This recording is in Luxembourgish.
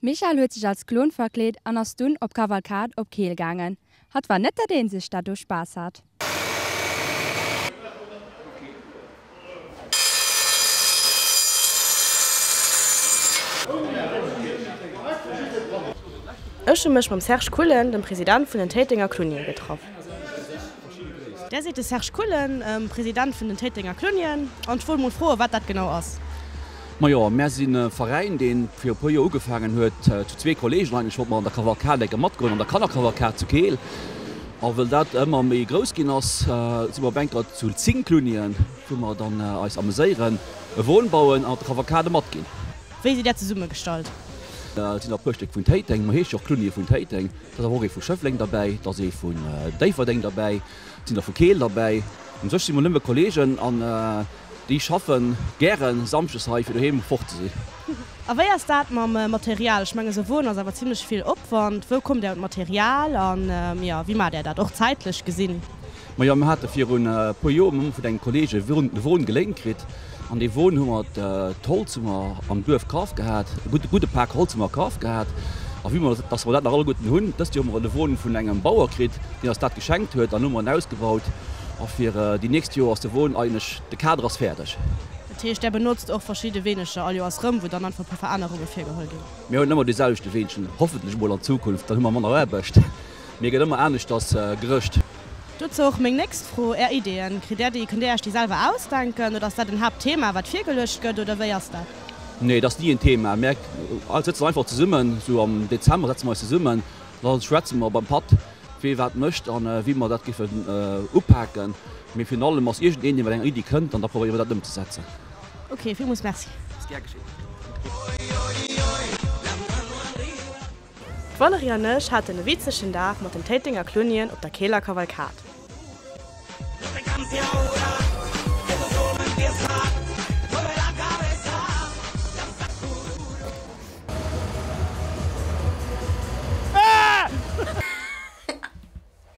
D'Michèle huet sech als Klon verkleet an ass dunn op Kavalkad op Keel gaangen. Hatt war net dat eenzegt dat do Spaass hat. Ech hu mech mam Serge Kullen, dem President vun den Téitenger Clunien, getraff. Där seet de Serge Kullen, President vun den Téitenger Clunien, an ech wollt mol froen, wat dat genau ass. Majo, mär sinn e Veräin, dee viru puer Joer ugefaangen huet, zu zwee Kollegen eigentlech wollte mer an der Kavalkad enke matgoen, an der Kannerkavalkad zu Keel. A wëll dat ëmmer méi grouss ginn ass, si mer op enker zu 10 Clunien, wou mer dann eis ameséieren, e Won bauen an op der Kavalkade matginn. Wéi sidd Där zesummegestallt? Et sinn der e puer Stéck vun Téiteng, mer heesche jo och Clunie vun Téiteng. Et ass awer och ee vu Schëffleng derbäi, et ass ee vun Déifferdeng derbäi, et sinn der vu Keel derbäi. U sech si mer nëmme Kollegen an déi schaffe gäre samschdes hei, fir doheem fort ze sinn. A wéi ass dat mam Material? Ech mengen, esou e Won ass awer zimmlech vill Opwand. Wou kommt Där un d'Material an, jo, wéi maacht Där dat, och zäitlech gesinn? Majo, mir hate virun e puer Joer vun engem Kolleeg e Won geléint kritt. An dee Won hu mer d'Holz hu mer am Duerf kaf gehat, e gudde gudde Pak Holz hu mer kaf gehat. A vue mer, dass mer dat nach alleguerten hunn, dëst Joer hu mer e Won vun engem Bauer kritt, deen eis dat geschenkt huet, an hu mer en ausgebaut. A fir déi nächst Joer ass de Won eigentlech, de Kader ass fäerdeg. Dat heescht, Där benotzt och verschidde Weenecher all Joers rëm, wou dann einfach e puer Verännerunge virgeholl ginn? Mir huelen ëmmer dee selwechte Weenchen, hoffentlech emol an Zukunft, dann hu mer manner Aarbecht. Mee gëtt ëmmer aneschters gerëscht. Dozou och meng nächst Fro, Är Ideeën, kritt Där déi, kënnt Där Iech déi selwer ausdenken oder ass dat en Haaptthema wat virgeluecht gëtt oder wéi ass dat? Nee, dat ass ni en Thema. Mär sëtzen einfach zesummen, sou am Dezember setze mer eis zesummen, da schwätze mer beim Patt, wee wat mécht an wéi mer dat géifen upaken. Mee virun allem ass iergendeen, dee mat enger Iddi kënnt an da probéiere mer dat ëmzesetzen. Ok, villmools Merci. Ass gär geschéen. D'Valérie an ech haten e witzegen Dag mat den Téitenger Clunien op der Keeler Kavalkad.